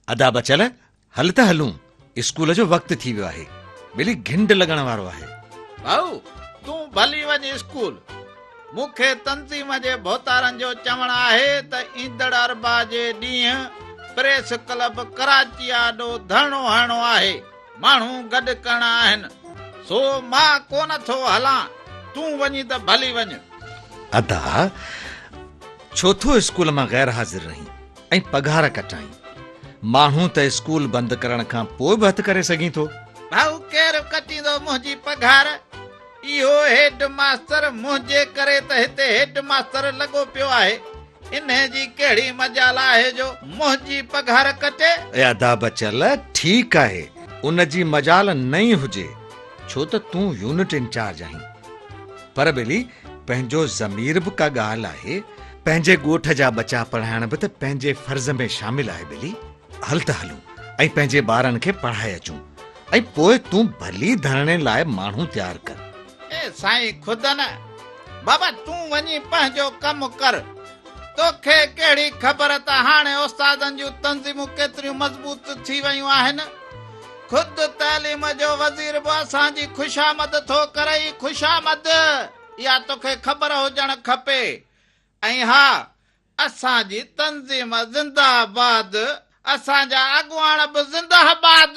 ادا بچل، هل ته هلون، اسڪول جو وقت ٿي ويو آهي، ٻيلي گهنڊ لڳڻ وارو آهي. ڀائو، تون ڀلي وڃ اسڪول. مون کي تنظيم جي ڀوتارن جو چوڻ آهي ته ايندڙ اربع جي ڏينهن پريس ڪلب ڪراچي آڏو ڌرڻو هڻڻو آهي، ماڻهو گڏ ڪرڻا آهن، سو مان ڪونه ٿو هلان، تون وڃين ته ڀلي وڃ. ادا، ڇو ٿو اسڪول مان غير حاضر رهين ۽ پگهار ڪٽائين؟ ماڻهو ته اسڪول بند ڪرڻ کان پوء به هٿ ڪري سگهين ٿو. ڀائو، ڪير ڪٽيندو منهنجي پگهار؟ اهو هيڊ ماستر منهنجي ڪري ته هتي هيڊ ماستر لڳو پيو آهي. انهي جي ڪهڙي مجال آهي جو منهنجي پگهار ڪٽي؟ اي ادا بچل، ٺيڪ آهي، ان جي مجال نه ئي هجي، ڇو ته تون يونٽ انچارج آهين. پر ٻيلي، پنهنجو ضمير به ڪا ڳالهه آهي. پنهنجي ڳوٺ جا ٻچا پڙهائڻ به ته پنهنجي فرض ۾ شامل آهي ٻيلي. هل ته هلون ۽ پنهنجي ٻارن کي پڙهائي اچون ۽ پوء تون ڀلي ڌرڻي لاء ماڻهو تيار ڪر. اي سائين خدن، بابا تون وڃي پنهنجو ڪم ڪر. توکي ڪهڙي خبر ته هاڻي استادن جون تنظيمون ڪيتريون مضبوط ٿي ويون آهن. خود تعليم جو وزير به اسان جي خوشامد ٿو ڪرئي، خوشامد! اها توکي خبر هجڻ کپي. ۽ ها، اسان جي تنظيم زنده باد، اسان جا اڳواڻ به زنده باد!